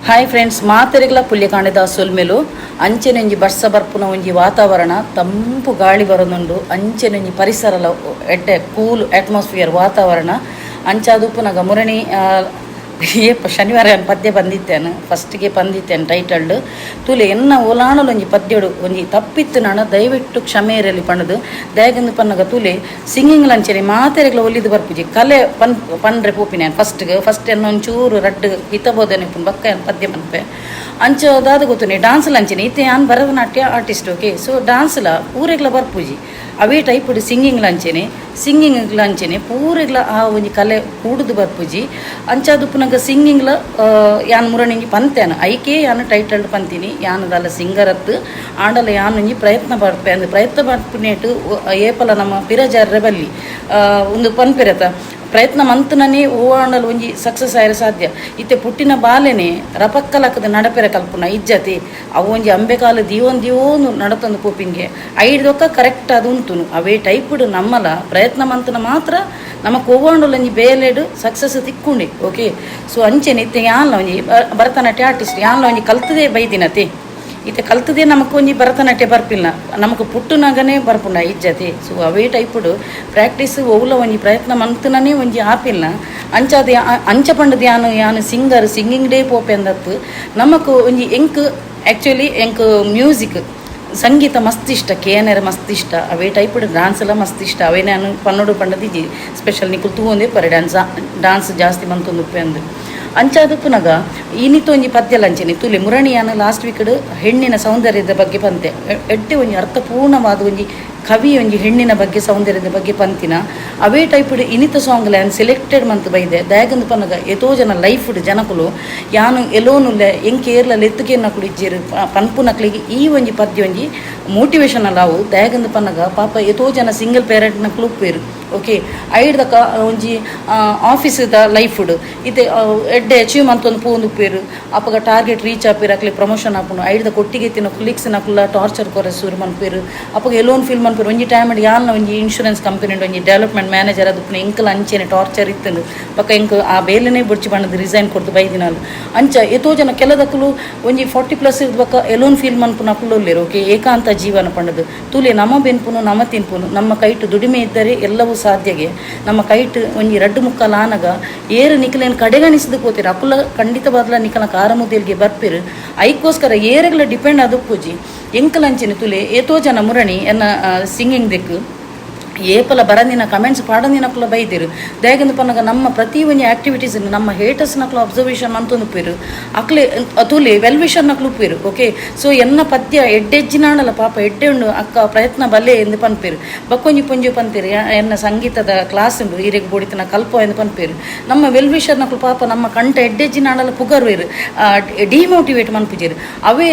Hi friends, ಮಾತೆರೆಗ್ಲ ಪುಲ್ಯಕಾಂಡೆದ ಸೊಲ್ಮೆಲು. ಅಂಚೆನೊಂಜಿ ಬರ್ಸ ಬರ್ಪುನ ಒಂಜಿ ವಾತಾವರಣ, ತಂಪು ಗಾಳಿ ಬರೋದುಂಡು. ಅಂಚೆನೊಂಜಿ ಪರಿಸರಲ ಎಡ್ಡೆ ಕೂಲ್ ಅಟ್ಮಾಸ್ಫಿಯರ್ ವಾತಾವರಣ. ಅಂಚಾದ್ ಉಪ್ಪುನಗ ಮುರಣಿ ಏಪ ಶನಿವಾರ ಯಾನ್ ಪದ್ಯ ಬಂದಿತ್ತೇನೆ, ಫಸ್ಟ್ಗೆ ಬಂದಿತ್ತೇನೆ ಟೈಟಲ್ಡ್. ತೂಲೆ, ಎನ್ನ ಓಲಾಣಲೊಂಜಿ ಪದ್ಯಡು ಒಂಜಿ ತಪ್ಪಿತ್ತು ನಾನ ದಯವಿಟ್ಟು ಕ್ಷಮೆ ಇರಲಿ ಪಂಡುದು. ದಯಗಂದು ಪನ್ನಗ ತೂಲೆ, ಸಿಂಗಿಂಗ್ ಲಂಚನೆ ಮಾತೆರೆಗ್ಲ ಒಲಿದು ಬರ್ಪುಜಿ. ಕಲೆ ಪನ್ ಪಂಡ್ರೆ ಪೋಪಿನ ಫಸ್ಟ್ಗೆ ಫಸ್ಟ್ ಎನ್ನ ಒಂಚೂರು ರಡ್ಡ್ ಹಿತಬೋಧನೆ ಉಪ್ಪುಂಡು, ಬೊಕ್ಕ ಯಾನ್ ಪದ್ಯ ಪನ್ಪೆ. ಅಂಚ ದಾದ ಗೊತ್ತುನಿ, ಡಾನ್ಸ್ ಲಂಚನೆ ಇತ್ತೆ ಯಾನ್ ಭರತನಾಟ್ಯ ಆರ್ಟಿಸ್ಟ್, ಓಕೆ. ಸೊ ಡಾನ್ಸ್ಲ ಪೂರೆಗ್ಲ ಬರ್ಪುಜಿ. ಅವೇ ಟೈಪ್ ಸಿಂಗಿಂಗ್ ಲಂಚನೆ, ಸಿಂಗಿಂಗ್ ಲಂಚನೆ ಪೂರೆಗ್ಲ ಆ ಒಂಜಿ ಕಲೆ ಕೂಡುದು ಬರ್ಪುಜಿ. ಅಂಚಾದ್ ಉಪ್ಪುನಗ ಸಿಂಗಿಂಗ್ಲ ಯಾನ್ ಮುರಣಿಂಜಿ ಪಂತೇನ, ಐಕೆ ಯಾನ್ ಟೈಟಲ್ಡ್ ಪಂತೀನಿ. ಯಾನ್ ದಾಲ ಸಿಂಗರತ್ತು ಆಂಡಲ ಯಾನ್ ಒಂಜಿ ಪ್ರಯತ್ನ ಬರ್ಪೆ. ಅಂದ್ ಪ್ರಯತ್ನ ಬರ್ಪುನೇಟು ಏಪಲ ನಮ್ಮ ಪಿರಜಾರ್ರೆ ಬಲ್ಲಿ. ಒಂದು ಪನ್ಪೆರತ, ಪ್ರಯತ್ನ ಮಂತನನೇ ಓ ಆಂಡಲ ಒಂಜಿ ಸಕ್ಸಸ್ ಆಯರೆ ಸಾಧ್ಯ. ಇತ್ತೆ ಪುಟ್ಟಿನ ಬಾಲೆನೆ ರಪಕ್ಕಲಕ್ಕದ ನಡಪೆರೆ ಕಲ್ಪುನ ಇಜ್ಜತಿ. ಅವು ಒಂಜಿ ಅಂಬೆಕಾಲು ದೀವೊಂದು ದೀವೊಂದು ನಡತೊಂದು ಪೋಪಿಂಗೆ ಐಡ್ದೊಕ್ಕ ಕರೆಕ್ಟ್ ಅದು ಉಂತುನು. ಅವೇ ಟೈಪ್ಡ್ ನಮ್ಮಲ ಪ್ರಯತ್ನ ಮಂತನ ಮಾತ್ರ ನಮ್ಮ ಕೋವಾಂಡಲ ಒಂಜಿ ಬೇಲೆಡ್ ಸಕ್ಸಸ್ ತಿಕ್ಕುಂಡೆ, ಓಕೆ. ಸೊ ಅಂಚೆನೆ ಇತ್ತೆ ಯಾನ್ಲ ಒಂಜಿ ಭರತನಾಟ್ಯ ಆರ್ಟಿಸ್ಟ್. ಯಾನ್ಲ ಒಂಜಿ ಕಲ್ತದೇ ಬೈದಿನತೆ. ಇತ್ತೆ ಕಲ್ತದೇ ನಮಕ್ ಒಂಜಿ ಭರತನಾಟ್ಯ ಬರ್ಪಿಲ್ಲ, ನಮಕ್ ಪುಟ್ಟುನಗನೇ ಬರ್ಪುಂಡ ಇಜ್ಜತೆ. ಸೊ ಅವೇ ಟೈಪುಡು ಪ್ರಾಕ್ಟೀಸ್ ಒವ್ಲ ಒಂಜಿ ಪ್ರಯತ್ನ ಮಂತನನೇ ಒಂಜಿ ಆಪಿಲ್ಲ. ಅಂಚಾದ ಅಂಚ ಪಂಡದ ಯಾನ್ ಯಾನ್ ಸಿಂಗರ್ ಸಿಂಗಿಂಗ್ ಡೇ ಪೋಪೆ ಅಂದತ್ತು. ನಮಕ್ ಒಂಜಿ ಎಂಕ್ ಆ್ಯಕ್ಚುಲಿ ಎಂಕ್ ಮ್ಯೂಸಿಕ್ ಸಂಗೀತ ಮಸ್ತ್ ಇಷ್ಟ, ಕೇನೆರೆ ಮಸ್ತ್ ಇಷ್ಟ. ಅವೇ ಟೈಪ್ ಡಾನ್ಸ್ ಎಲ್ಲ ಮಸ್ತ್ ಇಷ್ಟ. ಅವೇ ನಾನು ಪನ್ನೊಡು ಪಂಡದಿಜ್ಜಿ ಸ್ಪೆಷಲ್. ನಿಕುಲು ತೂವೊಂದೇ ಪರೆ, ಡ್ಯಾನ್ಸ್ ಡಾನ್ಸ್ ಜಾಸ್ತಿ ಮಂತೊಂದು ಉಪ್ಪೆ ಅಂದು. ಅಂಚಾದಪ್ಪುನಗ ಇನಿತ ಒಂಜಿ ಪದ್ಯ ಲಂಚನೆ ತುಲೆ. ಮುರಣಿಯಾನ ಲಾಸ್ಟ್ ವೀಕ್ ಹೆಣ್ಣಿನ ಸೌಂದರ್ಯದ ಬಗ್ಗೆ ಪಂತೆ. ಎಡ್ಡೆ ಒಂಜಿ ಅರ್ಥಪೂರ್ಣವಾದ ಒಂಜಿ ಕವಿ ಒಂಜಿ ಹೆಣ್ಣಿನ ಬಗ್ಗೆ, ಸೌಂದರ್ಯದ ಬಗ್ಗೆ ಪಂತಿನ. ಅವೇ ಟೈಪ್ ಇನಿತ ಸಾಂಗ್ ಯಾನ್ ಸೆಲೆಕ್ಟೆಡ್ ಮಂತ್ ಬೈದೆ. ದಯಗಂದು ಪನ್ನಗ ಏತೋ ಜನ ಲೈಫ್ ಜನಕುಲು ಯಾನು ಎಲೋನುಲ್ಲೆ, ಎಂಕ್ ಏರ್ಲ ಲೆತ್ತುಕೇನಕುಲು ಇಜ್ಜೆರು ಪನ್ಪುನಕ್ಲಿಗೆ ಈ ಒಂಜಿ ಪದ್ಯ ಒಂಜಿ ಮೋಟಿವೇಶನಲ್ ಅವು. ದಯಗಂದು ಪನ್ನಗ ಪಾಪ ಏತೋ ಜನ ಸಿಂಗಲ್ ಪೇರೆಂಟ್ ಉಪ್ಪೇರು, ಓಕೆ. ಐಡ್ದಕ ಒಂಜಿ ಆಫೀಸ್ದ ಲೈಫ್ಡ್ ಇತ್ತೆ ಎಡ್ಡೆ ಅಚೀವ್ ಮಂತೊಂದು ಪೋವೊಂದು ಉಪ್ಪೇರು. ಅಪಗ ಟಾರ್ಗೆಟ್ ರೀಚ್ ಆಪೇರು, ಅಕ್ಲೆ ಪ್ರಮೋಷನ್ ಆಪುಂಡು. ಐಡ್ದ ಕೊಟ್ಟಿಗೆ ತಿನ್ನ ಕೊಲೀಗ್ಸ್ ನಕುಲ ಟಾರ್ಚರ್ ಕೊರೆ ಶುರು ಮನ್ಪೇರು. ಅಪಗ ಎಲೋನ್ ಫೀಲ್ ಮನ್ಪೇರು. ಒಂಜಿ ಟೈಮ್ ಯಾಲ್ನ ಒಂಜಿ ಇನ್ಶೂರೆನ್ಸ್ ಕಂಪನಿ ಒಂಜಿ ಡೆವಲಪ್ಮೆಂಟ್ ಮ್ಯಾನೇಜರ್ ಅದು ಎಂಕಲ್ ಅಂಚೆನೆ ಟಾರ್ಚರ್ ಇತ್ತಂದು ಬೊಕ್ಕ ಎಂಕ್ ಆ ಬೇಲೆನೇ ಬುಡ್ಚಿ ಬಣ್ಣದ ರಿಸೈನ್ ಕೊಡ್ತು ಬೈದಿನಾಲು. ಅಂಚ ಏತೋ ಜನ ಕೆಲದಕ್ಕಲು ಒಂಜಿ 40+ ಇರ್ದ ಬೊಕ್ಕ ಎಲೋನ್ ಫೀಲ್ ಮನ್ಪುನಕುಲು ಉಲ್ಲೆರ್, ಓಕೆ. ಏಕಾಂತ ಜೀವನ ಪಂಡದು. ತೂಲೆ, ನಮ ಬೆನ್ಪುನು, ನಮ ತಿನ್ಪುನು, ನಮ್ಮ ಕೈಟ್ ದುಡಿಮೆ ಇದ್ದರೆ ಎಲ್ಲವೂ ಸಾಧ್ಯಗೆ. ನಮ್ಮ ಕೈಟ್ ಒಂಜಿ ರಡ್ಡು ಮುಕ್ಕಾಲು ಆನಗ ಏರು ನಿಕಲೇನು ಕಡೆಗಣಿಸಿದ ಪೋತಿರ, ಅಕುಲ ಖಂಡಿತವಾದ್ಲ ನಿಕಲ ಕಾರ ಮುದೆಲ್ಗೆ ಬರ್ಪಿರು. ಐಕೋಸ್ಕರ ಏರೆಗ್ಲ ಡಿಪೆಂಡ್ ಅದು ಪೂಜಿ. ಎಂಕಲಂಚಿನ ತುಲೆ, ಏತೋ ಜನ ಮುರಣಿ ಎನ್ನ ಸಿಂಗಿಂಗ್ ದಿಕ್ಕು ಏಪಲ ಬರಂದಿನ ಕಮೆಂಟ್ಸ್ ಪಾಡಂದಿನಕುಲ ಬೈದಿರು. ದಯಗಂದು ಪನ್ನಗ ನಮ್ಮ ಪ್ರತಿ ಒಂಜಿ ಆಕ್ಟಿವಿಟೀಸ್ ನಮ್ಮ ಹೇಟರ್ಸ್ ನಕಲು ಅಬ್ಸರ್ವೇಷನ್ ಮಂತೊಂದು ಉಪ್ಪೇರು. ಅಕ್ಲೆ ತೂಲೆ, ವೆಲ್ ವಿಷರ್ ನಕಲು ಉಪ್ಪೇರು, ಓಕೆ. ಸೊ ಎನ್ನ ಪದ್ಯ ಎಡ್ಡೆಜ್ಜಿನಾಣಲ ಪಾಪ ಎಡ್ಡೆ ಉಂಡು ಅಕ್ಕ, ಪ್ರಯತ್ನ ಬಲ್ಲೆ ಎಂದು ಪನ್ಪೇರು. ಬಕ್ಕೊಂಜಿ ಪೊಂಜು ಪಂತೇರು, ಎನ್ನ ಸಂಗೀತದ ಕ್ಲಾಸ್ ಉಂಡು, ಈರೆಗ್ ಬೋಡಿತನ ಕಲ್ಪ ಎಂದು ಪನ್ಪೇರು. ನಮ್ಮ ವೆಲ್ ವಿಷರ್ ನಕಲು ಪಾಪ ನಮ್ಮ ಕಂಠ ಎಡ್ಡೆಜ್ಜಿನಾಣಲ ಪುಗರ್ವೇರು, ಡಿಮೋಟಿವೇಟ್ ಮನ್ಪುಜೇರು. ಅವೇ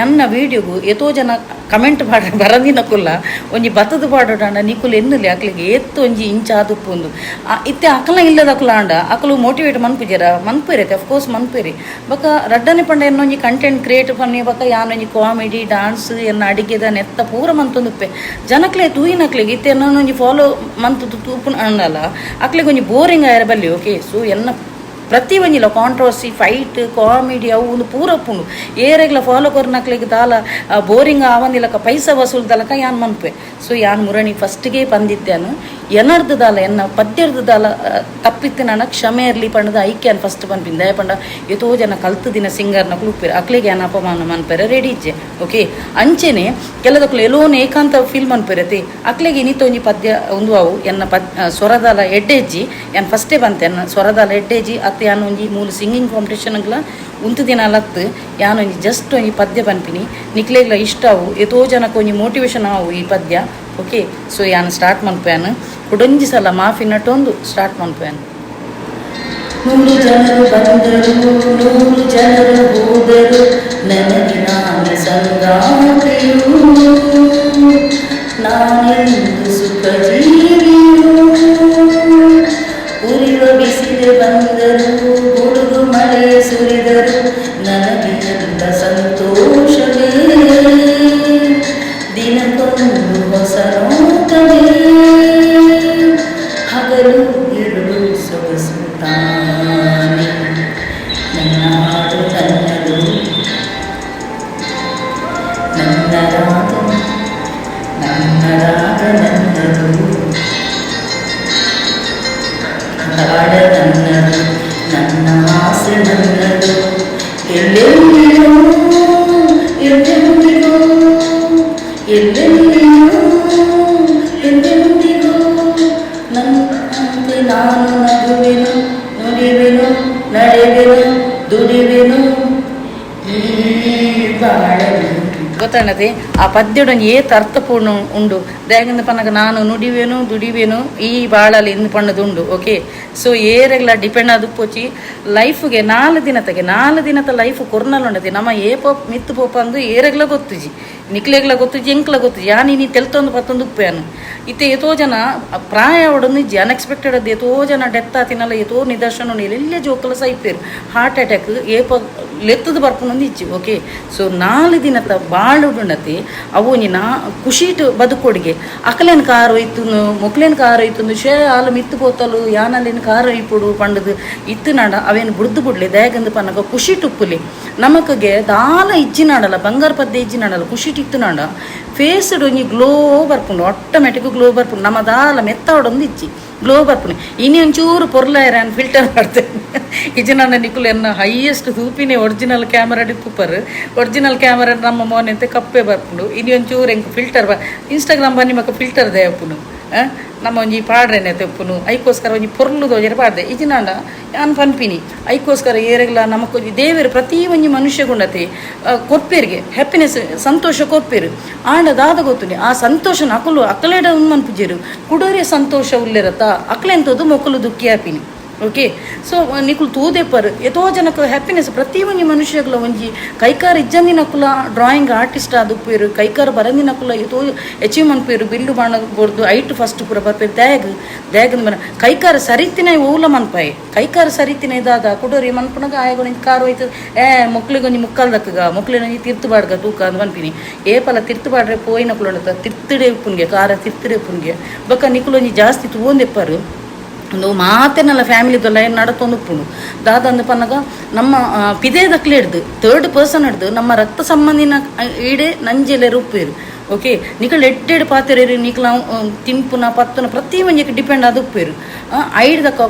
ಎನ್ನ ವೀಡಿಯೋಗು ಏತೋ ಜನ ಕಮೆಂಟ್ ಪಾಡ ಬರಂದಿನಕುಲ್ಲ ಒಂಜಿ ಬತ್ತದ ಪಾಡೋಣ. ನಿಕುಲು ಎನ್ನುಲಿ ಅಕ್ಲಿಗೆ ಏತ್ತು ಒಂಜಿ ಇಂಚ ಆದುಪ್ಪುಂದು. ಇತ್ತೆ ಅಕಲ ಇಲ್ಲದ ಅಕುಲ ಆಂಡ ಅಕಲು ಮೋಟಿವೇಟ್ ಮನ್ಪುಜೆರ? ಮನ್ಪೇರೈತೆ, ಅಫ್ಕೋರ್ಸ್ ಮನ್ಪೇರಿ. ಬೊಕ ರಡ್ಡನೆ ಪಂಡ ಎನ್ನೊಂಜಿ ಕಂಟೆಂಟ್ ಕ್ರಿಯೇಟ್ ಪನ್ನಿ. ಬೊಕ ಯಾನೊಂಜಿ ಕಾಮಿಡಿ, ಡಾನ್ಸ್, ಎನ್ನ ಅಡಿಗೆದ ನೆತ್ತ ಪೂರ ಮಂತೊಂದುಪ್ಪೆ. ಜನಕ್ಲೆ ತೂಯಿನಕ್ಲೆಗೆ ಇತ್ತೆ ಎನ್ನೊಂಜಿ ಫಾಲೋ ಮಂತು ತೂಪುನ ಅಂಡಲ ಅಕ್ಲೆಗೆ ಒಂಜಿ ಬೋರಿಂಗ್ ಆಯರ ಬಲ್ಲಿ, ಓಕೆ. ಸೊ ಎನ್ನ ಪ್ರತಿ ಒಂಜಿಲ ಕಾಂಟ್ರವರ್ಸಿ, ಫೈಟ್, ಕಾಮಿಡಿ ಅವು ಒಂದು ಪೂರ ಉಪ್ಪುಂಡು. ಏರೆಗ್ಲ ಫಾಲೋ ಕೊರ್ನಕ್ಲೆಗ್ ದಾಲ ಬೋರಿಂಗ್ ಆವಂದಿಲಕ, ಪೈಸಾ ವಸೂಲ್ ದಲಕ ಯಾನ್ ಮನ್ಪೆ. ಸೊ ಯಾನ್ ಮುರಣಿ ಫಸ್ಟ್ಗೆ ಬಂದಿದ್ದೇನು. ಎನರ್ದು ದಾಲ ಎನ್ನ ಪದ್ಯರ್ದು ದಾಲ ತಪ್ಪಿತ್ತು ನನ್ನ ಕ್ಷಮೆ ಇರಲಿ ಪಂಡದ ಐಕ್ಯಾನ್ ಫಸ್ಟ್ ಪನ್ಪಿನ. ದಯ ಪಂಡ ಏತೋ ಜನ ಕಲ್ತು ದಿನ ಸಿಂಗರ್ನಕುಲು ಉಪ್ಪೇರು. ಅಕ್ಲೆಗೆ ಯಾನ್ ಅಪಮಾನ ಮನ್ಪೆರೆ ರೆಡಿ ಇಜ್ಜೆ, ಓಕೆ. ಅಂಚೆನೆ ಕೆಲದಕ್ಲು ಎಲೋನ್ ಏಕಾಂತ ಫೀಲ್ ಮನ್ಪೆರತಿ, ಅಕ್ಲೆಗೆ ಇನಿತ ಒಂಜಿ ಪದ್ಯ ಒಂದು ಅವು ಎನ್ನ ಪದ್ ಸ್ವರದಾಲ ಎಡ್ಡೆಜ್ಜಿ. ಯಾನ್ ಫಸ್ಟೇ ಬಂತೆ, ಎನ್ನ ಸ್ವರದಾಲ ಎಡ್ಡೆಜ್ಜಿ ಅತ್ತೆ. ಯಾನ್ ಒಂಜಿ ಮೂಲು ಸಿಂಗಿಂಗ್ ಕಾಂಪಿಟೇಷನ್ಗ್ಲ ಉಂತು ದಿನ ಲತ್ತು. ಯಾನ್ ಒಂಜಿ ಜಸ್ಟ್ ಒಂಜಿ ಪದ್ಯ ಪನ್ಪಿನಿ. ನಿಕ್ಲೆಗ್ಲ ಇಷ್ಟ ಅವು, ಏತೋ ಜನಕ್ಕೆ ಒಂಜಿ ಮೋಟಿವೇಶನ್ ಆವು ಈ ಪದ್ಯ, ಓಕೆ. ಸೊ ಯಾನ್ ಸ್ಟಾರ್ಟ್ ಮನ್ಪೇನು. ಕುಡೊಂಜಿ ಸಲ ಮಾಫಿ ನಟೊಂದು ಸ್ಟಾರ್ಟ್ ಮನ್ಪೇನು. 100 ಜನರು ಬಂದರು, 100 ಜನರು ಹೋದರು, ನನಗೆ ನಾನೇ ಸಂಗಾತಿಯು, ನಾನೆಂದು ಸುಖ ಜೀವಿಯು. ಉರಿವ ಬಿಸಿಲು ಬಂದರು, ಗುಡುಗು ಮಳೆ ಸುರಿದರು, ನನಗೆ ಎಲ್ಲ ಸಂತೋಷವೇ. ದಿನಕ್ಕೊಂದು ಹೊಸ ನೋಟವೇ, ಹಗಲು ಇರುಳು ಸೊಗಸು ತಾನೆ. ನನ್ನ ಹಾಡು ಎಲ್ಲೆಲ್ಲಿಯೋ ಎಂದೆಂದಿಗೂ, ಎಲ್ಲೆಲ್ಲಿಯೋ ಎಂದೆಂದಿಗೂ ನನ್ನಂತೆ ನಾನು ನಗುವೆನು, ನುಡಿವೆನು, ನಡೆವೆನು, ದುಡಿವೆನು ಈ ಬಾಳಲಿ. ಗೊತ್ತಾಣದೆ ಆ ಪದ್ಯಡೊಂಜಿ ಏತ್ ಅರ್ಥಪೂರ್ಣ ಉಂಡು. ದಾಯೆಗಂದ್ ಪನ್ನಗ ನಾನು ನುಡಿವೆನು ದುಡಿವೆನು ಈ ಬಾಳಲಿ ಇಂದ್ ಪಣ್ಣದು ಉಂಡು. ಓಕೆ, ಸೊ ಏರೆಗ್ಲ ಡಿಪೆಂಡ್ ಆದುಪ್ಪೊಚಿ ಲೈಫ್ಗೆ. ನಾಲ್ ದಿನತಗೆ, ನಾಲ್ ದಿನತ ಲೈಫ್ ಕೊರ್ನಲ್ ಉಂಡತಿ. ನಮ್ಮ ಏಪ ಮಿತ್ತ್ ಪೋಪಂದು ಏರೆಗ್ಲ ಗೊತ್ತುಜಿ, ನಿಕ್ಲೆಗ್ಲ ಗೊತ್ತುಜಿ, ಎಂಕ್ಲ ಗೊತ್ತುಜಿ. ಯಾನ್ ಇನಿ ತೆಲ್ತೊಂದು ಪತ್ತೊಂದು ಉಪ್ಪೇನು. ಇತ್ತೆ ಏತೋ ಜನ ಪ್ರಾಯ ಅವಡೊಂದು ಇಜ್ಜಿ, ಅನ್ಎಕ್ಸ್ಪೆಕ್ಟೆಡ್ ಅದು ಏತೋ ಜನ ಡೆತ್ ಆತಿನಲ್ಲ, ಏತೋ ನಿದರ್ಶನ ಉಂಡು. ಎಲ್ಲೆ ಜೋಕುಲ ಸೈಪೇರು. ಹಾರ್ಟ್ ಅಟ್ಯಾಕ್ ಏಪ ಲೆತ್ತದ ಬರ್ಪುನೊಂದು ಇಜ್ಜಿ. ಓಕೆ, ಸೊ ನಾಲ್ ದಿನತ ಬಾಳುಡುಂಡತಿ, ಅವು ಒಂಜಿ ನಾ ಖುಷಿಟ್ ಬದುಕೊಡಿಗೆ. ಅಕಲೇನ್ ಕಾರ್ ಒಯ್ತುನು, ಮೊಕ್ಲೇನ್ ಕಾರ್ ಒಯ್ತುನು, ಶೇ ಆಲು ಮಿತ್ತು ಪೋತಲು, ಯಾನಲ್ಲೇನು ಕಾರ್ ಒಯ್ಪುಡು ಪಂಡದು ಇತ್ತು ನಾಡ ಅವೇನು ಬುಡ್ದು ಬುಡ್ಲಿ. ದಯಗಂದು ಪನ್ನಗ ಖುಷಿಟ್ ಉಪ್ಪುಲಿ. ನಮಕಗೆ ದಾಲ ಇಜ್ಜಿ ನಾಡಲ್ಲ, ಬಂಗಾರ ಪದ್ಯ ಇಜ್ಜಿ ನಾಡಲ್ಲ, ಖುಷಿಟ್ ಇತ್ತು ನಾಡ ಫೇಸ್ ಒಂಜಿ ಗ್ಲೋ ಬರ್ಪುಂಡು, ಆಟೋಮೆಟಿಕ್ ಗ್ಲೋ ಬರ್ಪುಂಡು. ನಮ್ಮ ದಾಲ ಮೆತ್ತಾವಡೊಂದು ಇಜ್ಜಿ, ಗ್ಲೋ ಬರ್ಪುಂಡು. ಇನಿ ಒಂಚೂರು ಪೊರ್ಲಾಯರ ಫಿಲ್ಟರ್ ಮಾಡ್ತೇನೆ. ಇಜ್ಜಿ ನಿಕುಲು ಎನ್ನ highest ತೂಪಿನೇ original camera Cooper. Original camera ನಮ್ಮ ಮೋನೆ ಅಂತ ಕಪ್ಪೆ ಬರ್ಪುಂಡು. ಇನಿ ಒಂಚೂರು ಎಂಕ್ ಫಿಲ್ಟರ್ ಬ ಇನ್ಸ್ಟಾಗ್ರಾಮ್ ಬನ್ನಿ ಮಕ್ಕ ಫಿಲ್ಟರ್ ದೇಪುನು ನಮ್ಮ ಒಂಜಿ ಪಾಡ್ರೆನೆ ತೆಪ್ಪುನು. ಐಕೋಸ್ಕರ ಒಂಜಿ ಪೊರ್ಲು ತೋಜರೆ ಪಾಡ್ದೆ. ಇಜಿನಾಂಡ ಯಾನ್ ಪನ್ಪಿನಿ, ಐಕೋಸ್ಕರ ಏರೆಗ್ಲ ನಮಕ್ ಒಂಜಿ ದೇವೆರ್ ಪ್ರತಿ ಒಂಜಿ ಮನುಷ್ಯಗುಂಡತಿ ಕೊರ್ಪೇರಿಗೆ ಹ್ಯಾಪಿನೆಸ್, ಸಂತೋಷ ಕೊರ್ಪೇರು. ಆಂಡ ದಾದ ಗೊತ್ತುಂಡಿ, ಆ ಸಂತೋಷನ ಅಕುಲು ಅಕಲೆಡ ಉಂದು ಮನ್ಪುಜೆರು. ಕುಡೋರೆ ಸಂತೋಷ ಉಲ್ಲೆರತ್ತ ಅಕ್ಲೆಂತದು ಮೊಕಲು ದುಃಖಿ ಆಪಿನಿ. ಓಕೆ, ಸೊ ನಿಕುಲು ತೂದೆಪ್ಪರ್ ಏತೋ ಜನಕ್ಕೆ ಹ್ಯಾಪಿನೆಸ್. ಪ್ರತಿ ಒಂಜಿ ಮನುಷ್ಯಗ್ಲ ಒಂಜಿ ಕೈಕಾರ ಇಜ್ಜಂದಿನಕುಲ ಡ್ರಾಯಿಂಗ್ ಆರ್ಟಿಸ್ಟ್ ಆದುಪ್ಪೇರು, ಕೈಕಾರ ಬರಂದಿನಕುಲ ಏತೋ ಅಚೀವ್ ಮನ್ಪೇರು, ಬಿಲ್ಲು ಬಾಣ ಬೋರ್ದು ಐಟ್ ಫಸ್ಟ್ ಪೂರ ಬರ್ಪೇರು. ದ್ಯಾಗ್ ದ್ಯಾಗ್ ಮನ ಕೈಕಾರ ಸರಿತಿನ ಓಲ ಮನ್ಪಾಯಿ, ಕೈಕಾರ ಸರಿತಿನ ದಾದ ಕುಡೋರಿ ಮನ್ಪುನಗ ಆಯಗೊಂಜಿ ಕಾರ್ ಹೋಯ್ತು. ಏ ಮೊಕ್ಲಿಗೆ ಒಂಜಿ ಮುಕ್ಕಾಲ್ ದಕ್ಕಗ, ಮೊಕ್ಲಿನ ಒಂಜಿ ತಿರ್ತು ಬಾಡ್ಗ ತೂಕ ಅಂದ್ ಪನ್ಪಿನಿ. ಏಪಲ ತಿರ್ತು ಬಾಡ್ರೆ ಪೋಯಿನಕುಲು ತಿರ್ತುಡೆ ಉಪ್ಪುನ್ಗೆ, ಕಾರ ತಿರ್ತುಡೆ ಉಪ್ಪುನ್ಗೆ. ಬೊಕ್ಕ ನಿಕುಲು ಒಂಜಿ ಜಾಸ್ತಿ ತೂವೊಂದೆಪ್ಪರು. ಒಂದು ಮಾತೆನಲ್ಲ ಫ್ಯಾಮಿಲಿದಲ್ಲ ಏನು ನಡತೊಂದು ಉಪ್ಪುಂಡು. ದಾದಂದು ಪನ್ನಗ ನಮ್ಮ ಪಿದೇದಕ್ಲೆ ಹಿಡ್ದು, ಥರ್ಡ್ ಪರ್ಸನ್ ಹಿಡ್ದು, ನಮ್ಮ ರಕ್ತ ಸಂಬಂಧಿನ ಈಡೆ ನಂಜೆಲೆ ಉಪ್ಪೇರು. ಓಕೆ, ನಿಕಲ್ ಎಡ್ಡೆಡ್ ಪಾತೆರೇರು, ನಿಕಲ ತಿನ್ಪುನ ಪತ್ತುನ ಪ್ರತಿ ಒಂಜೆಕ್ ಡಿಪೆಂಡ್ ಆದ್ ಉಪ್ಪೇರು. ಐಡ್ದಕ್ಕ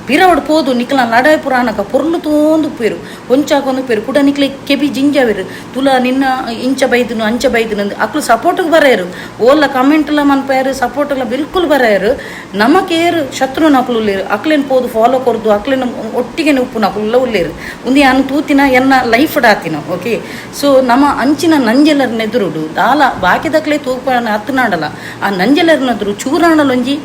ಪಿರವಡ್ ಪೋದು ನಿಕಲ ಲಡಾಯಿ ಪುರಾಣಕ ಪೊರ್ಲು ತೋಂದು ಉಪ್ಪೇರು, ಒಂಚಾಕೊಂದು ಉಪ್ಪೇರು. ಕೂಡ ನಿಕ್ಲೆ ಕೆಬಿ ಜಿಂಜಾವೇರು, ತುಲ ನಿನ್ನ ಇಂಚ ಬೈದನು ಅಂಚ ಬೈದನು. ಅಕ್ಲು ಸಪೋರ್ಟ್ಗೆ ಬರೆಯರು, ಓಲ್ಲ ಕಮೆಂಟ್ ಎಲ್ಲ ಮನ್ಪಾಯರು, ಸಪೋರ್ಟ್ ಎಲ್ಲ ಬಿಲ್ಕುಲ್ ಬರೆಯರು. ನಮಕೇರು ಶತ್ರು ನಕಲು ಉಲ್ಲೇರು, ಅಕ್ಲೇನ್ ಪೋದು ಫಾಲೋ ಕೊರ್ದು ಅಕ್ಲೇನ್ ಒಟ್ಟಿಗೆ ಉಪ್ಪು ನಕುಲ್ಲ ಉಲ್ಲೇರು. ಒಂದು ಯಾನು ತೂತಿನ ಎನ್ನ ಲೈಫ್ ಡಾತಿನ. ಓಕೆ, ಸೊ ನಮ್ಮ ಅಂಚಿನ ನಂಜೆಲರ್ನ ಎದುರುಡು ದಾಲ ಬಾಕಿದಕ್ಲೆ ತೂಪ ಹತ್ತನಾಡಲ್ಲ, ಆ ನಂಜೆಲರ್ನ ಎದುರು ಚೂರಾಣಲೊಂಜಿ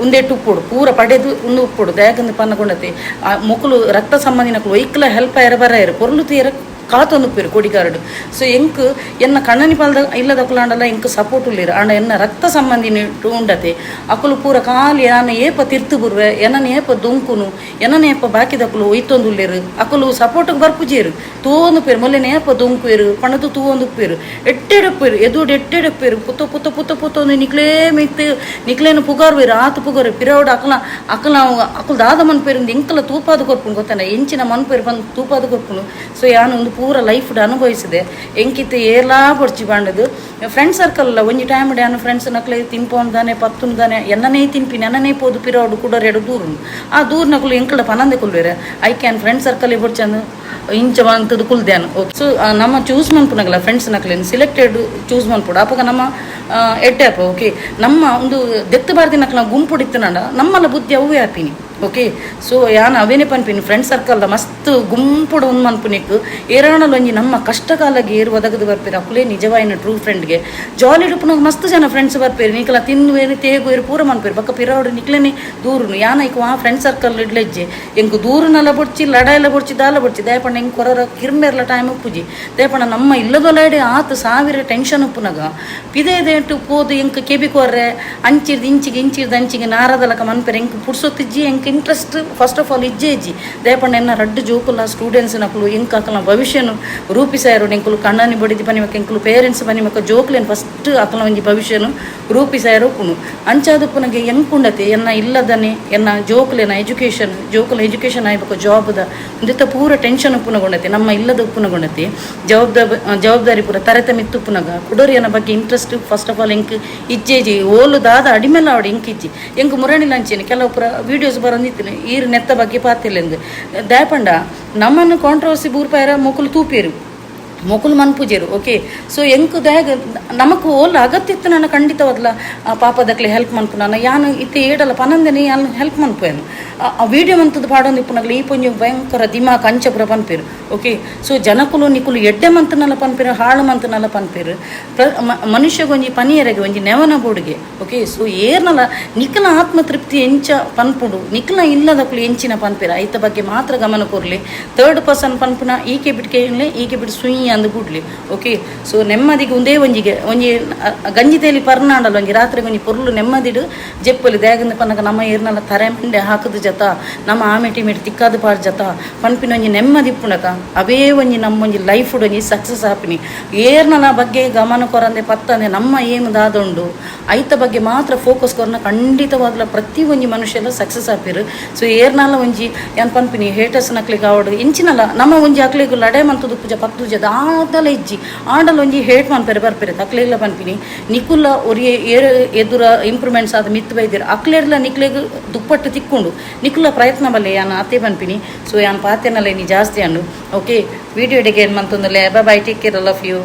ಉಂದೆಟ್ಟು ಉಪ್ಪುಡು ಪೂರ ಪಡೆದು ಉಂದು ಉಪ್ಪುಡು. ದಯಾಗಂದು ಪನ್ನಕೊಂಡತೆ ಆ ಮೊಕಲು ರಕ್ತ ಸಂಬಂಧಿನಕುಲು ಒಯ್ಕಲ ಹೆಲ್ಪ್ ಆಯರ ಬರಾಯರು, ಪೊರ್ಲು ತೀರ ಕಾತೊಂದು ಉಪ್ಪೇರು ಕೊಡಿಗಾರಡು. ಸೊ ಎಂಕ್ ಎನ್ನ ಕಣ್ಣನಿ ಪಾಲ್ದ ಇಲ್ಲದ ಕುಲಾಂಡಲ ಎಂಕ್ ಸಪೋರ್ಟ್ ಉಲ್ಲೇರು. ಆಂಡ ಎನ್ನ ರಕ್ತ ಸಂಬಂಧಿನ ಉಂಡತೆ ಅಕುಲು ಪೂರ ಖಾಲಿ ಯಾನ ಏಪ ತಿರ್ತು ಬುರ್ವೆ, ಎನನ ಏಪ ದೊಂಕುನು, ಎನನ ಏಪ ಬಾಕಿದಕುಲು ಒಯ್ತೊಂದು ಉಲ್ಲೇರು. ಅಕುಲು ಸಪೋರ್ಟ್ಗೆ ಬರ್ಪುಜೇರು, ತೋಂದು ಉಪ್ಪೇರು. ಮೊಲ್ಲೆನ ಏಪ ದೊಂಕುವೇರು ಪಣದು ತೂವೊಂದು ಉಪ್ಪೇರು, ಎಟ್ಟೆಡಪ್ಪೇರು, ಎದುಡು ಎಟ್ಟೆಡಪ್ಪೇರು, ಪುತ್ತ ಪುತ್ತ ಪುತ್ತ ಪುತ್ತ ನಿಕ್ಲೇ ಮಿತ್ತು ನಿಕ್ಲೇನು ಪುಗಾರ್ವೇರು, ಆತು ಪುಗಾರು. ಪಿರವಡು ಅಕಲ ಅಕಲ ಅಕುಲು ದಾದ ಮನ್ಪೇರು ಎಂಕಲ ತೂಪಾದ ಕೊರ್ಪುಂಡು ಗೊತ್ತಾನ, ಎಂಚಿನ ಮನ್ಪೇರು ಬಂದು ತೂಪಾದ ಕೊರ್ಪುಂಡು. ಸೊ ಯಾನು ಒಂದು ಪೂರ ಲೈಫ್ ಅನುಭವಿಸಿದೆ. ಎಂಕಿತ್ತೆ ಏಲಾ ಬೊಡ್ಚಿ ಬಾಂಡದು ಫ್ರೆಂಡ್ ಸರ್ಕಲ್ ಒಂಜಿ ಟೈಮ್ ಯಾನು ಫ್ರೆಂಡ್ಸ್ ನಕ್ಲೆ ತಿನ್ಪೋನ್ ಪತ್ತುನ್ ದಾನೆ ಎನ್ನನೇ ತಿನ್ಪಿನಿ, ಎನ್ನನೇ ಪೋದು ಪಿರವಡು ಕುಡರೆಡು ದೂರು. ಆ ದೂರ ನಕುಲು ಎಂಕಲ ಪನಂದೆ ಕುಲ್ವೇರೆ. I can friend circle ಬೊಡ್ಚಂದು ಇಂಚ ಬಂತದ್ದು ಕುಲ್ದ್ಯಾನು. ಓಕೆ, ಸೊ ನಮ್ಮ ಚೂಸ್ ಮನ್ಪುನಗಲ ಫ್ರೆಂಡ್ಸ್ ನಕ್ಲೇನು ಸಿಲೆಕ್ಟೆಡ್ ಚೂಸ್ ಮನ್ಪುಡು. ಅಪಗ ನಮ್ಮ ಎಡ್ಡೆ ಅಪ್ಪ. ಓಕೆ, ನಮ್ಮ ಒಂದು ದೆತ್ತು ಬಾರ್ದಿ ನಕ್ಲ ಗುಂಪುಡಿತ್ತುನಂಡ ನಮ್ಮಲ್ಲ ಬುದ್ಧಿ ಅವೇ ಆಪಿನಿ. ಓಕೆ, ಸೊ ಯಾನ್ ಅವೇನೆ ಪನ್ಪಿನಿ, ಫ್ರೆಂಡ್ ಸರ್ಕಲ್ ಮಸ್ತ್ ಗುಂಪುಡು ಒಂದು ಮನ್ಪುನಿಕ್ ಏರಾಣಲ್ ಒಂಜಿ ನಮ್ಮ ಕಷ್ಟ ಕಾಲಗೆ ಏರು ಒದಗದು ಬರ್ಪೇರು ಅಕುಲೇ ನಿಜವಾಯಿನ ಟ್ರೂ ಫ್ರೆಂಡ್ಗೆ. ಜಾಲಿ ಡುಪ್ಪುನಾಗ ಮಸ್ತ್ ಜನ ಫ್ರೆಂಡ್ಸ್ ಬರ್ಪೇರು, ನಿಕಲ ತಿನ್ನುವೇನು ತೇಗುವೇರು ಪೂರ ಮನ್ಪೇರು. ಬಕ್ಕ ಪಿರವಡು ನಿಕ್ಲೇನೆ ದೂರುನು. ಯಾನ ಐಕು ಆ ಫ್ರೆಂಡ್ ಸರ್ಕಲ್ ಇಡ್ಲೆಜ್ಜೆ. ಎಂಕ್ ದೂರುನಲ ಬೊಡ್ಚಿ, ಲಡಾಯಿಲ ಬೊಡ್ಚಿ, ದಾಲ ಬೊಡ್ಚಿ. ದಯಪಂಡ ಎಂಕ್ ಕೊರರ ಕಿರ್ಮೆರ್ಲ ಟೈಮ್ ಉಪ್ಪುಜಿ. ದಯಪಂಡ ನಮ್ಮ ಇಲ್ಲದೊಲಡೆ ಆತು ಸಾವಿರ ಟೆನ್ಷನ್ ಉಪ್ಪುನಗ ಪಿದೆ ದೇಟು ಪೋದು ಎಂಕ್ ಕೆಬಿ ಕೊರ್ರೆ ಅಂಚಿರ್ದು ಇಂಚಿಗೆ ಇಂಚಿರ್ದು ಅಂಚಿಗೆ ನಾರದಲಕ ಮನ್ಪೆರೆ ಎಂಕ್ ಪುಡ್ಸೊತ್ತಿಜ್ಜಿ. ಎಂಕ್ interest first of all ಇಜ್ಜೆ ಇಜ್ಜಿ. ದಯಪಂಡ ಎನ್ನ ರಡ್ಡು ಜೋಕುಲ ಸ್ಟೂಡೆಂಟ್ಸ್ ನಕುಲು ಎಂಕ್ ಅಕಲ್ನ ಭವಿಷ್ಯನು ರೂಪಿಸಾಯರು. ಎಂಕುಲು ಕಣ್ಣನಿ ಬಡಿದಿ ಪನಿಮಕ್ಕ, ಎಂಕುಲು ಪೇರೆಂಟ್ಸ್ ಪನಿಮಕ್ಕ ಜೋಕುಲೇನು ಫಸ್ಟ್ ಅಕಲ್ನ ಒಂಜಿ ಭವಿಷ್ಯನು ರೂಪಿಸಾಯರು ಉಪ್ಪುನು. ಅಂಚಾದ ಉಪ್ಪುನಗೆ ಎಂಕುಂಡತೆ ಎನ್ನ ಇಲ್ಲದನೆ ಎನ್ನ ಜೋಕುಲೇನ ಎಜುಕೇಷನ್, ಜೋಕುಲ ಎಜುಕೇಷನ್ ಆಯ್ಬೇಕು, ಜಾಬ್ದ ಒಂದಿತ್ತ ಪೂರ ಟೆನ್ಷನ್ ಉಪ್ಪುನಗೊಂಡತೆ, ನಮ್ಮ ಇಲ್ಲದ ಉಪ್ಪುನಗೊಂಡತೆ ಜವಾಬ್ದಾರಿ ಜವಾಬ್ದಾರಿ ಪೂರ ತರೆತ ಮಿತ್ತು ಉಪ್ಪುನಗ ಕುಡೋರಿಯನ ಬಗ್ಗೆ interest first of all ಎಂಕ್ ಇಜ್ಜೇಜಿ. ಓಲು ದಾದ ಅಡಿಮೆಲ್ಲ ಅವಡು ಎಂಕ್ ಇಜ್ಜಿ. ಎಂಕ್ ಮುರಣಿ ಲಂಚೇನೆ ಕೆಲವು ಪೂರ ವೀಡಿಯೋಸ್ ಬರೋದು. ಪನೊಂದಿತ್ತಿನ ಈರ್ ನೆತ್ತ ಬಗ್ಗೆ ಪಾತೆರ್ಲೆಂದ್. ದಾಯೆ ಪಂಡ ನಮನ್ ಕಾಂಟ್ರವರ್ಸಿ ಬೂರ್ಪಾಯರ ಮೊಕುಲು ತೂಪೆರ್, ಮೊಕುಲು ಮನ್ಪುಜೆರ್. ಓಕೆ, ಸೊ ಎಂಕ್ ದಾಯೆ ನಮಕ್ ಓಲ್ ಅಗತ್ಯ ಇತ್ತು ನನ್ನ ಖಂಡಿತವಾದ್ಲ ಆ ಪಾಪದಕ್ಲೆ ಹೆಲ್ಪ್ ಮನ್ಪುನ. ಯಾನ್ ಇತ್ತೆ ಏಡಲ ಪನಂದೆನೆ ಯಾನ್ ಹೆಲ್ಪ್ ಮನ್ಪುವೆನು. ಆ ವಿಡಿಯೋ ಮಂತದ್ದು ಪಾಡೊಂದು ಇಪ್ಪುನಗಲ ಈ ಪೊಂಜಿ ಭಯಂಕರ ದಿಮಾಕ್ ಅಂಚ ಪೂರ ಪನ್ಪೆರ್. ಓಕೆ, ಸೊ ಜನಕುಲು ನಿಕುಲು ಎಡ್ಡೆ ಮಂತನಲ ಪನ್ಪೆರ್, ಹಾಳು ಮಂತನಲ ಪನ್ಪೆರ್. ಮನುಷ್ಯಗೊಂಜಿ ಪನಿಯರೆಗೆ ಒಂಜಿ ನೆವನ ಬೋಡುಗೆ. ಓಕೆ, ಸೊ ಏರ್ನಲ ನಿಕಲ ಆತ್ಮತೃಪ್ತಿ ಎಂಚ ಪನ್ಪುಂಡು, ನಿಕಲ ಇಲ್ಲದಕುಲು ಎಂಚಿನ ಪನ್ಪೆರ್, ಐತ ಬಗ್ಗೆ ಮಾತ್ರ ಗಮನ ಕೊರ್ಲಿ. ಥರ್ಡ್ ಪರ್ಸನ್ ಪನ್ಪುನ ಈಕೆ ಬಿಟ್ಕೆ ಈಕೆ ಬಿಟ್ಟು ಸುಯಿ ಅಂದ್ ಬುಡ್ಲಿ. ಓಕೆ, ಸೊ ನೆಮ್ಮದಿಗೆ ಒಂದೇ ಒಂಜಿಗೆ ಒಂಜಿ ಗಂಜಿ ತೇಲಿ ಪರ್ನಾಂಡಲ ಒಂಜಿ ರಾತ್ರಿಗೆ ಒಂಜಿ ಪೊರ್ಲು ನೆಮ್ಮದಿಡ್ ಜೆಪ್ಪೊಲಿ. ದಾಯೆಗಂದ್ ಪನ್ನಗ ನಮ್ಮ ಏರ್ನಲ ತರೆ ಮಂಡೆ ಹಾಕುದು ಜತ, ನಮ್ಮ ಆಮೆಟಿ ಮೇಟಿ ತಿಕ್ಕಾದ್ ಪಾಡ್ ಜತ ಪನ್ಪಿನ ಒಂಜಿ ನೆಮ್ಮದಿ ಇಪ್ಪುಂಡತ. ಅವೇ ಒಂಜಿ ನಮ್ಮೊಂಜಿ ಲೈಫ್ ಒಂಜಿ ಸಕ್ಸಸ್ ಆಪಿನಿ. ಏರ್ನಲ ಬಗ್ಗೆ ಗಮನ ಕೊರಂದೆ ಪತ್ತಂದೆ ನಮ್ಮ ಏಮ್ ದಾದ ಉಂಡು ಐತ ಬಗ್ಗೆ ಮಾತ್ರ ಫೋಕಸ್ ಕೊರ್ನ ಖಂಡಿತವಾಗ್ಲ ಪ್ರತಿ ಒಂಜಿ ಮನುಷ್ಯಲ ಸಕ್ಸಸ್ ಆಪೆರ್. ಸೊ ಏರ್ನಾಲ ಒಂಜಿ ಯಾನ್ ಪನ್ಪಿನಿ ಹೇಟರ್ಸ್ ನಕ್ಲೆಗ್ ಆವಡ್ ಎಂಚಿನಲ ನಮ್ಮ ಒಂಜಿ ಅಕ್ಲೆಗ್ ಲಡಾಯಿ ಮಂತುದು ಪೂಜ ಪತ್ತುಜ ದಾದಲ ಇಜ್ಜಿ, ಆಂಡಲ ಒಂಜಿ ಹೇಟ್ ಮನ್ಪೆರೆ ಬರ್ಪೆರ್. ಅಕ್ಲೆಗ್ಲ ಪನ್ಪಿನಿ, ನಿಕುಲ್ಲ ಒರಿಯೆ ಏರ್ ಎದುರ ಇಂಪ್ರೂವ್ಮೆಂಟ್ಸ್ ಆದ್ ಮಿತ್ತ್ ಬೈದೆರ್, ಅಕ್ಲೆರ್ಲ ನಿಕ್ಲೆಗ್ ದುಪ್ಪಟ್ಟು ತಿಕ್ಕುಂಡು, ನಿಕುಲ ಪ್ರಯತ್ನ ಬಲ್ಲೆ, ಯಾನ್ ಆತೆ ಪನ್ಪಿನಿ. ಸೊ ಯಾನ್ ಪಾತೆರ್ನಲ ಇನಿ ಜಾಸ್ತಿ ಅಂಡು. ಓಕೆ, ವಿಡಿಯೋ ಎಡೆಗೆ ಏನ್ ಮಂತೊಂದುಲ್ಲೆ. Bye, take care, love you.